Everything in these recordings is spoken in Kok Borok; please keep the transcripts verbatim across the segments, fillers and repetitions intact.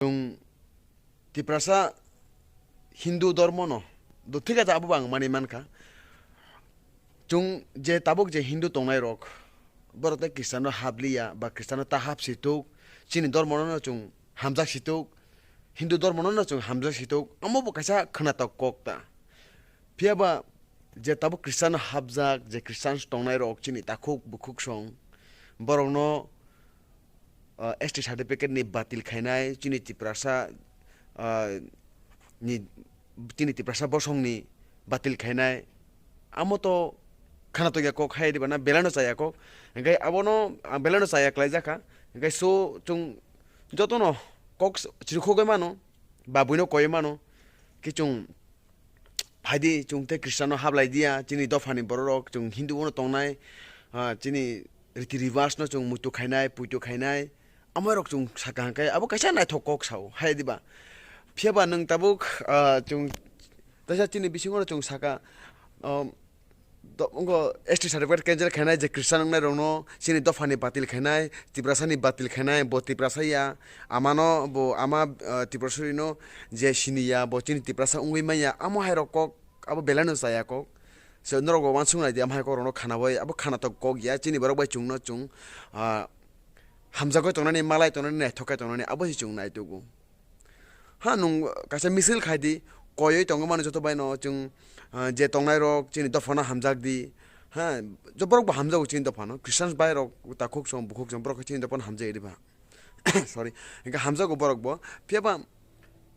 Chwng Tiprasa Hindu dormo no, do thik acha abo bo ang mani mankha. Chwng je tabuk je Hindu tongnai rok, borok tei Christian no habliya ba Christian no ta hap si tuk, chini dormo no chwng hamjak si tuk, Hindu dormo no chwng hamjak si tuk, amo bo kaisa khwnatok kok ta. Phiya ba je tabuk Christian no hapjak, je Christian tongnai rok chini takhuk bukhuk song, borok no ah, S T certificate ni batil khainai, chini Tiprasa, ah, ni, chini Tiprasa bosong ni batil khainai, amo to khana tongya kok hai diba na, belai no chaya kok, hingke abono ang belai no chaya klai jakha, hingke so chwng joto no kok s-, chirikhogwi mano, ba buino koi mano, ki chwng phaidi chwng tei Christian no hablai diya, chini dopha ni borok rok chwng Hindu bono tongnai, ah, chini riti ribas no chwng muitu khainai, puitu khainai, amai rok chwng saka hwnkhe abo kaisa naithok kok sao, hai diba? Phiya ba nwng tabuk, ah, chwng teisa chini bisingo no chwng saka, um, do-, wngkha S T certificate cancel khainai je Christian wngnai rokno chini dophani batil khainai, Tiprasani batil khainai, bo Tiprasa ya, amano bo ama, ah, Tiprasarino je sini ya, bo chini Tiprasa wngwi manya, amo hai rok kok abo belai no chaya kok. So norok bo uansuk nai di, amo hai kok rokno khana bai, abo khana tok kok ya, chini borok bai chwngno chwng, ah, hamjagwi tongnani, malai tongnani, naithok khe tongnani, abo se chwng naitugo. Ha, nwng kaisa misil khai di, koiwi tongwi mano joto bai no chwng, ah, je tongnai rok chini dophano hamjak di. Ha, jo borok bo hamjago chini dophano, Christians bai rok takhuk song bukhuk song borok khe chini dophano hamjak di ba. Sorry, hingke hamjago borok bo. Phiya ba,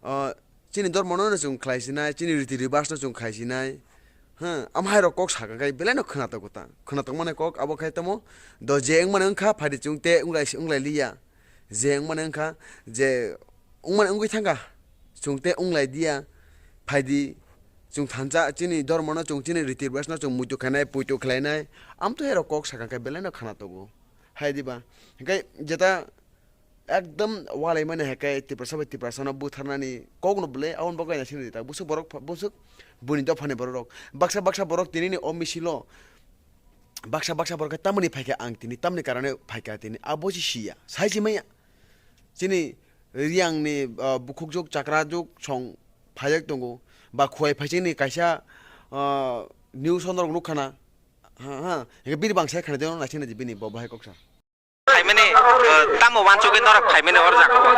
ah, chini dormo no chwng khlai sinai, chini riti ribas no chwng khlai sinai. Ha, amo hai rok kok saka khe belai no khwnatok ta. Khwnatok mani kok abo khai tamo do je wngmani wngkha, phaidi chwng te wnglai si wnglai liya. Je wngmani wngkha, je wngmani wngwi thangkha, chwng tei wnglai diya, phaidi, chwng thansa chini dormo no, chwng chini riti ribas no chwng muitu khainai, puitu khlainai, amtwi hai rok kok sakha khe belai no khana tongo, hai diba? Hingkhe jeta ekdom walai mani hai khe Tiprasa bai Tiprasa no butharnani kok no belai aboni bagwi naising rita, bwswk borok, bwswk buini dophani borok rok, baksa baksa borok tini ni o misil o, baksa baksa borok khe tamoni phaikha ang tini, tamoni karone phaikha tini, abo se siya, sai se manya. Chini Riang ni, ah, bukhuk juk, chakra juk song phaiyak tongo, ba khuwai phaising ni kaisa, ah, news o norok nukha na, ha, ha, hingke bini bangsa khana de naising naidi bini bo bahai koksa. Phaimani, eh, tamo wansugwi norok phaimani hor jaga o?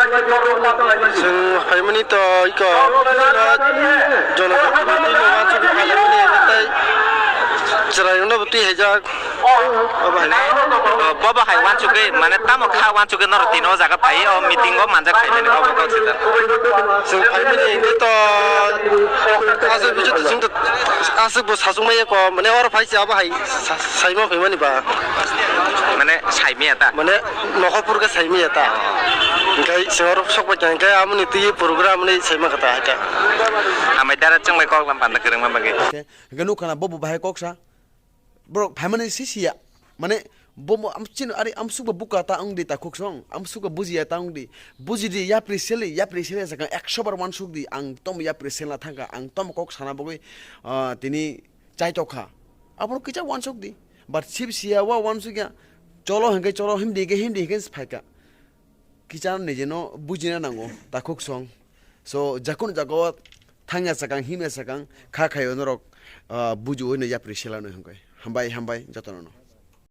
Chwng phaimani to iko, jono jono wansugwi phaimani, tai chwrai no bwtwi haijak. Obo hai. Mane, eh, bobo hai wansugwi, mane tamo kha wansugwi norok tini o jaga phai o meeting o manjak phaimani obo kok sida. Chwng phaimani hingke to aswk bisu to chwng to aswk bo sachuk maya ko, mane oro phai se abo hai sa-, saima phaimani ba. Mane saimiya ta? Mane nokhopor khe saimiya ta. Hingke se oro sok bai hingke amoni twi program ni saima kata hai ta. Amai dara chwng bai kok lam panda kwrwngma bagwi. Hingke nukha na bobo bahai koksa. Borok phaimani sisiya. Mane, bo mo-, am-, chini ari amsukba buka ta wngdi takhuk song, amsukba bujiya ta wngdi. Bujidi, yapri seli, yapri seli sakang ekso bar wansukdi, ang tomo yapri selna thangkha, ang tomo kok sana bagwi, ah, tini chaitokha. Abono kicha wansukdi. But sibisiya wa wansukya, cholo hingke cholo, himdi hingke himdi hingke phaikha. Kichano nijeno bujina nango, takhuk song. So, jakun jago thangya sakang, himya sakang, kha khayo norok, ah, buju hino yapri sela no hingkoi. Hambai, hambai, jotono no.